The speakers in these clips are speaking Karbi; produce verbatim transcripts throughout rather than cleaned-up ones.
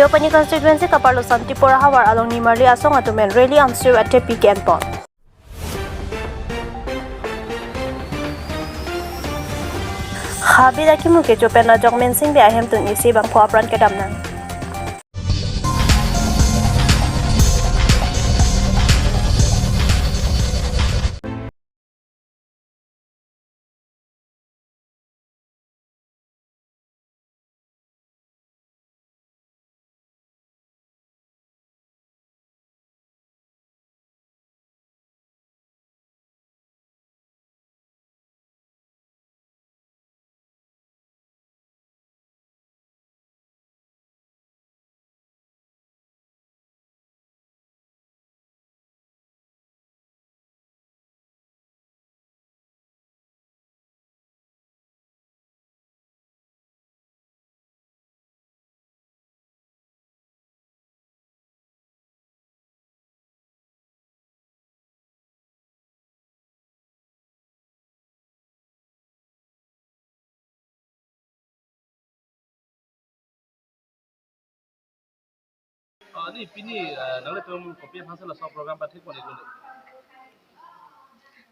Deopani constituency kaparlo Santipur ahavar along nimarli asong atum pen rally amsir athepi ke-enpon. Habit akimu kecho pen ajok Mensing Bey ahemtun isi bangphu apran kedam nang. Ah, ni pini, ah, nanglitum kopi aphan si laso program pathik pon iklo?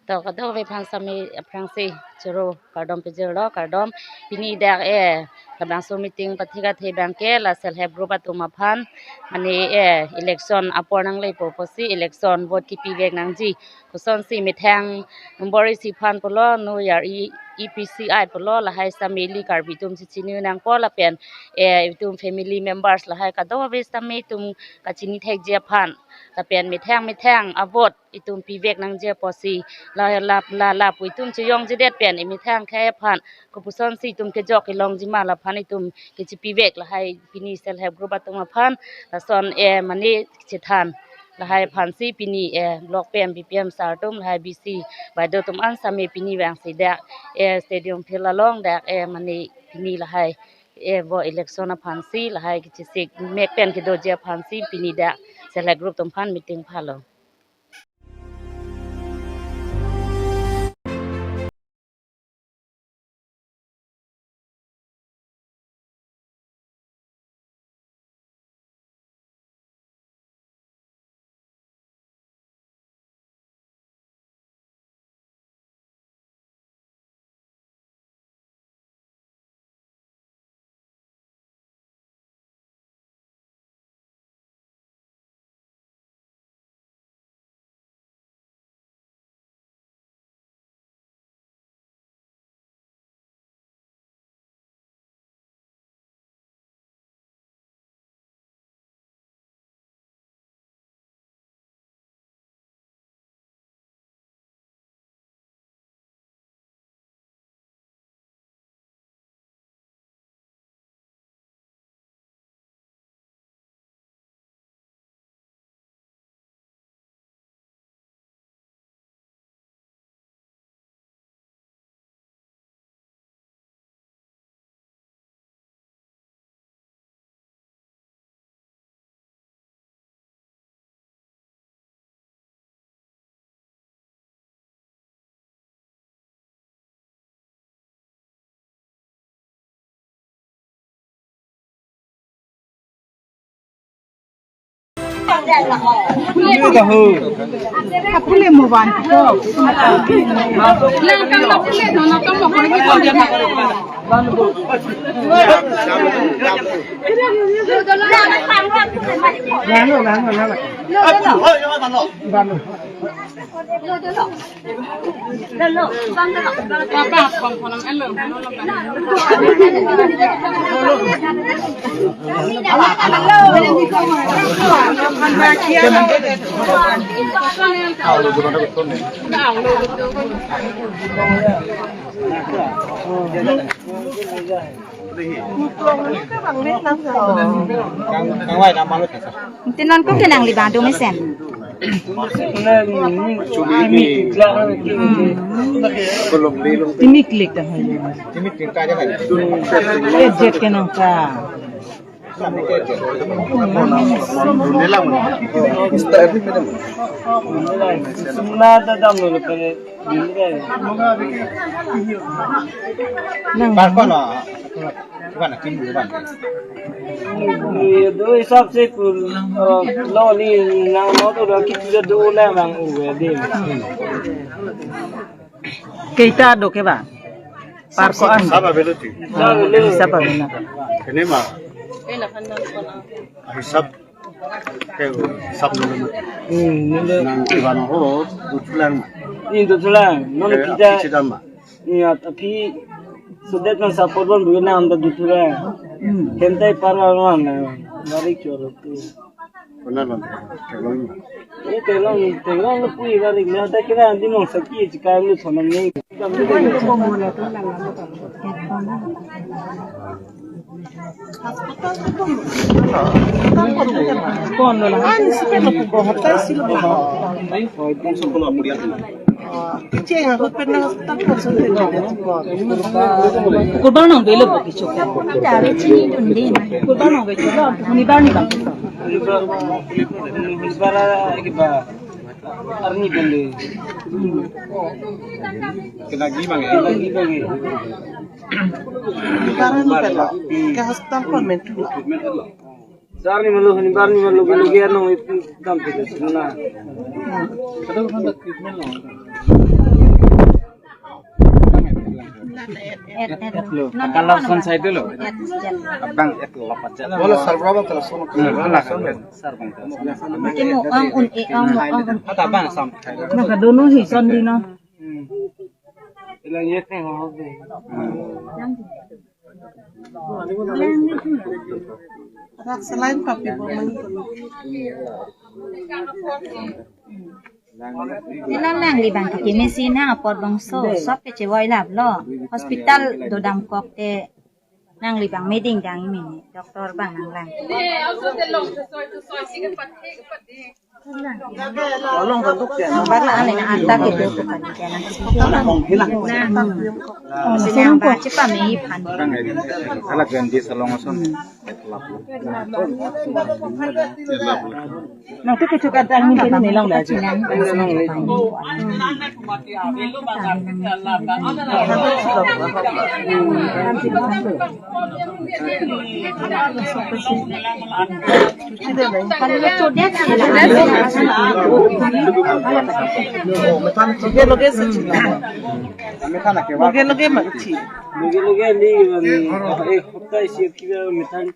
To kadokave aphan sami aphrangsi choro kardom pejirlo, kardom. Pini dak, eh, labangso meeting pathik athe abangke la self help group atum aphan, mane, eh, election apor nanglepo pusi election vote kipivek nangji. Kosonsi methang number isi aphan pulo, New Year E, E P C I pulo, lahai sami ili Karbi atum si chini nangpo lapen, eh, itum family members lahai kadokave sami itum kachini thekji aphan. Lapen methang methang a-vote itum pivek nangji apotsi la, la, la, lapu itum chejongjedet pen imethang akhei aphan kopusonsi itum kejok kelongji ma laphan itum kechipivek lahai pini self help group atum aphan lason, eh, mane chethan. Lahai aphansi pini, eh, block P M, B P M sir atum, lahai B C baideo atum an sami pini vangsi dak, eh, stadium field along dak, eh, mane pini lahai, eh, vo election aphansi lahai kechesik mek pen kedoji aphansi pini dak self help group atum aphan meeting phalo. Tinon ko kenang libang dong isen. Timik lik dah. Timik lik dah. Eh, jet kenang ka. Sumna da dam lo pene. Nang. Bar ko lo? Bukan, kim bukan. Ye do hisab se kur, eh, lo ni nang mo to do kiti do la bang u de. Keita do ke ba? Bar ko an. Sab avelo ti. Sab avelo. Sab avelo. Kene ma. Hisab ke sab lo. Hmm, nilo. Nang iwan ho, duthulang. Ni duthulang. Non kita. Chidama. Iya, tapi sudah nang support pon bukan nang anda duthulang. Hmm. Kentai para orang na, mari choro tu. Kona lo, kelong. Ini kelong, kelong lu pui balik, lu ada kira nanti mau sakit, sekarang lu sana ni. Kona lo. Kurban nang belo bagi choka. Kurban nang belo, huni bar ni bang. Arni bende. Kena gi bang. Kena gi bang. Ke hospital ko mentu. Sar ni malu, ni bar ni malu, malu ke anu itu dam kita semua. Kalau son saya dulu. Abang itu lapat je. Wala sar berapa telah son? Wala sar bang. Mungkin mau ang un e ang mau ang un. Kata bang sam. Maka dono hi son di no. Ilang yet ni ho. Rak selain papi bomang. Nila nangli bang kemesen apor bangso sop kechevoi lap lo. Hospital dodam kok te nangli bang meding dang imi ni doctor bang nanglang. Along kan tu kya? Bara ane na anta ke do ko kan kya na. Hilang. Na. Sini apa cepat me iphan. Alat ganti salong ason. Nang tu kecukat angin kena nilang dah. Loge loge ma kecil. Loge loge ni, ni, eh, hopta isi kira methan.